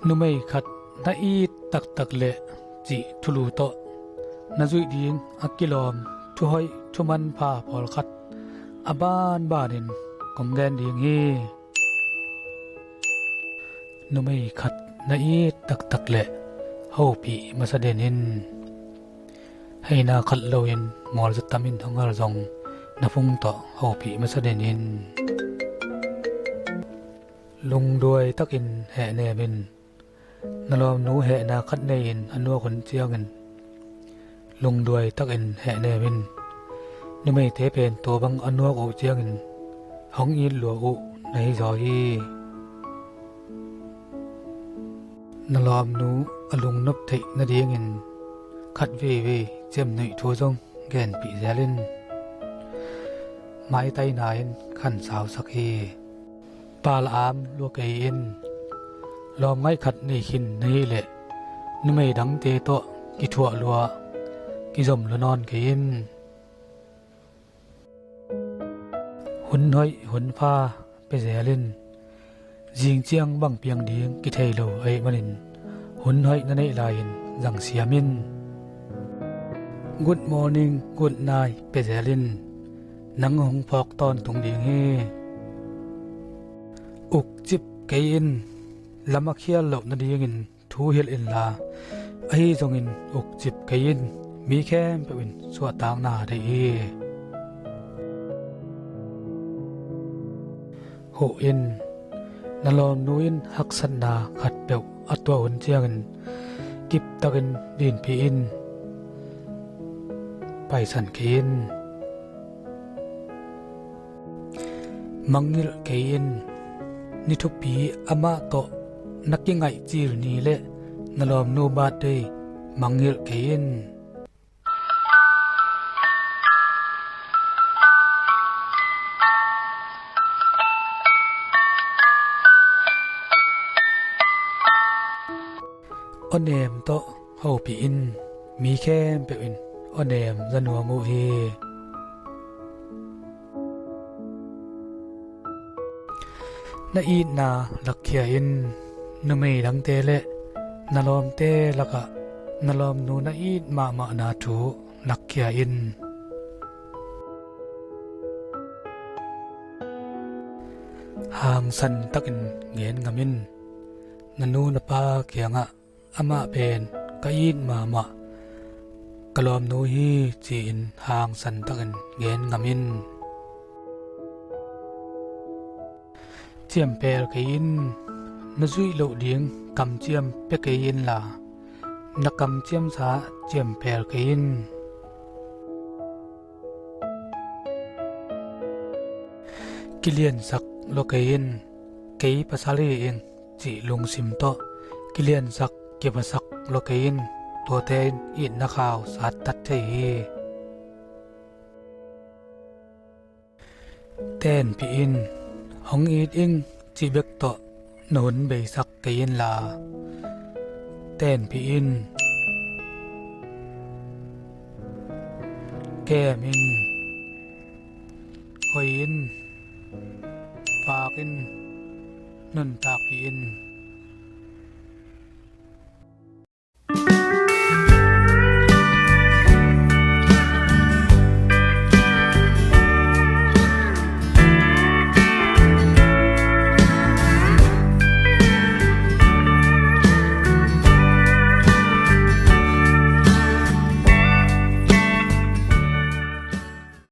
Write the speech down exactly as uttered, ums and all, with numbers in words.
Numei khat na it taktak leh cih thulu tawh na zuih ding a kilawm thuhoih thumanpha pawlkhat a banbanin kong gen ding hi. Numei khat na it taktak leh hopih masa den in. Heina khat loin mualzatam in hong hal zong na phung tawh hopih masa den in. Lungduai takin hehnem in. Na lawmnu hehna khat nei-in a nuak hun ciangin lungduai takin hehnem in. Numeite pen tua bang a nuak uh ciangin hong it lua uh na hi zaw hi. Na lawmnu a lungnop theih nadingin khat veivei ciamnuih thu zong genpih zel in. Maitaina in khansausak hi. Pal am lua kei in. Lawmngaih khat nei khin na hih leh numei dangte tawh kithuah lua, kizom lua nawn kei in. Hun hoih hun pha pia zel in. Zing ciang bang piang ding kithei lo ahih manin hun hoih na neih lai-in zang siam in. Good morning, good night pia zel in. Nang hong phawk tawntung ding hi. Ukcip kei in. Lam a khial loh nadingin thu hilh inla, ahi zongin ukcip kei in. Mi khempeuh in suahtakna deih hi. Huh in. Na lawmnu in haksatna khatpeuh a tuah hun ciangin kiptakin dinpih in. Paisan kei in. Mangngilh kei in. Ni thupi amah tawh na kingaih cil ni le na lawmnu birthday mangngilh kei in. Aw nem tawh hopih in. Mi khempeuh in aw nem za nuam uh hi. Na itna lakkhia in. Numei dangte le na lawmte lakah na lawmnu na it mahmahna thu lakkhia in. Hangsan takin gen ngam in. Na nu na pa kiangah amah pen ka it mahmah ka lawmnu hi ci-in hangsan takin gen ngam in. Ciampel kei in. Na zuih loh ding kamciam pia kei inla, na kamciamsa ciampel kei in. Kiliansak lua kei in. Kei pasal hi ing cih lungsim tawh kiliansak kiphasak lua kei in. Tuate in itna khau sattat thei hi. Tenpih in. Hong it ing cih bek tawh na hun beisak kei inla, tenpih in. Kem in. Khoi in. Vak in. Nuntakpih in.